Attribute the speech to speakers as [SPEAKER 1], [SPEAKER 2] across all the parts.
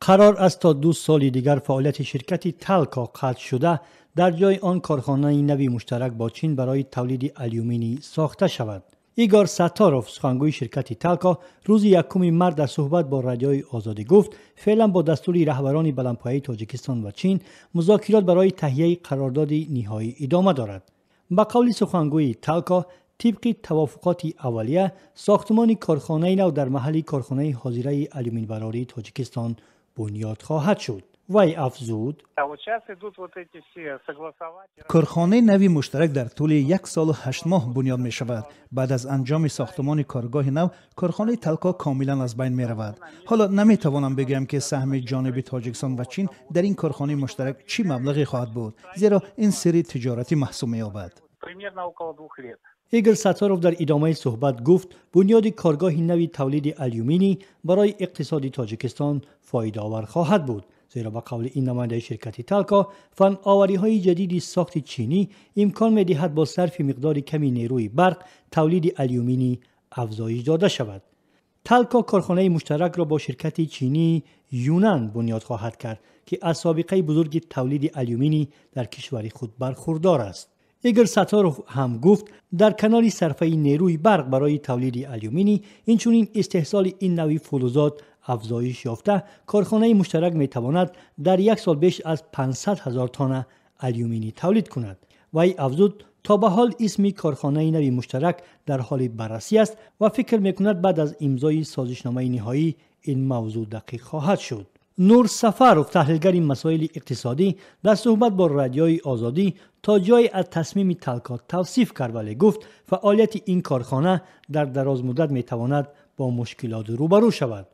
[SPEAKER 1] Қарор аст, то 2 соли дигар фаъолияти ширкати Талко қатъ шуда, дар ҷои он корхонаи нави муштарак бо Чин барои тавлиди алюминий сохта шавад. Игор Сатторов, сухангӯи ширкати Талко, рӯзи 1 март дар суҳбат бо Радиои Озодӣ гуфт, феълан бо дастури раҳбарони баландпояи Тоҷикистон ва Чин музокирот барои таҳияи қарордоди ниҳоӣ идома дорад. Ба қавли сухангӯи Талко, тибқи тавофуқоти аввалия, сохтмони корхонаи нав дар маҳалли корхонаи ҳозираи алюминбарории Тоҷикистон бунёд хоҳад шуд. Вай афзуд:
[SPEAKER 2] Корхонаи нави муштарак дар тӯли 1 солу 8 моҳ бунёд мешавад. Баъд аз анҷоми сохтмони коргоҳи нав корхонаи Талко комилан аз байн меравад. Ҳоло наметавонам бигӯям, ки саҳми ҷониби Тоҷикистон ва Чин дар ин корхонаи муштарак чӣ маблағе хоҳад буд, зеро ин сирри тиҷоратӣ маҳсуб меёбад.
[SPEAKER 1] Игор Сатторов дар идомаи суҳбат гуфт, бунёди коргоҳи нави тавлиди алюминий барои иқтисоди Тоҷикистон фоидаовар хоҳад буд, зеро, ба қавли ин намояндаи ширкати Талко, фановариҳои ҷадиди сохти чинӣ имкон медиҳад бо сарфи миқдори ками нерӯи барқ тавлиди алюминий афзоиш дода шавад. Талко корхонаи муштаракро бо ширкати чинии Юнан бунёд хоҳад кард, ки аз собиқаи бузурги тавлиди алюминий дар кишвари худ бархурдор аст. Игор Сатторов ҳам гуфт, дар канори сарфаи нерӯи барқ барои тавлиди алюминий, инчунин истеҳсоли ин нави фулузот афзоиш ёфта, корхонаи муштарак метавонад дар як сол беш аз 500 ҳазор тонна алюминий тавлид кунад. Вай афзуд, то ба ҳол исми корхонаи нави муштарак дар ҳоли баррасӣ аст ва фикр мекунад, баъд аз имзои созишномаи ниҳоӣ ин мавзӯъ дақиқ хоҳад шуд. Нур Сафаров, таҳлилгари масоили иқтисодӣ, дар суҳбат бо Радиои Озодӣ то ҷое аз тасмими Талко тавсиф кард, вале гуфт, фаъолияти ин корхона дар дарозмуддат метавонад бо мушкилот рӯбарӯ шавад.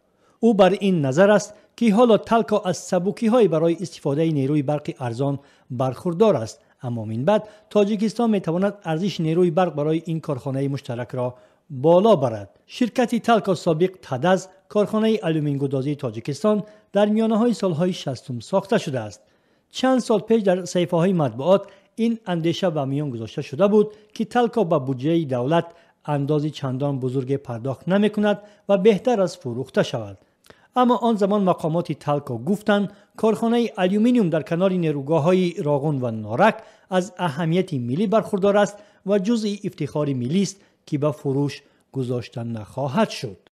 [SPEAKER 1] Ӯ бар ин назар аст, ки ҳоло Талко аз сабукиҳое барои истифодаи нерӯи барқи арзон бархурдор аст, аммо минбаъд Тоҷикистон метавонад арзиши нерӯи барқ барои ин корхонаи муштаракро боло барад. Ширкати Талко, собиқ ТадАЗ, корхонаи алюмингудозии Тоҷикистон, дар миёнаҳои солҳои 60-ум сохта шудааст. Чанд сол пеш дар саҳифаҳои матбуот ин андеша ба миён гузошта шуда буд, ки Талко ба буҷаи давлат андози чандон бузурге пардохт намекунад ва беҳтар аст фурӯхта шавад. Аммо он замон мақомоти Талко гуфтанд, корхонаи алюминиум дар канори нерӯгоҳҳои Роғун ва Норак аз аҳамияти миллӣ бархурдор аст ва ҷузъи ифтихори миллист, ки ба фурӯш гузошта нахоҳад шуд.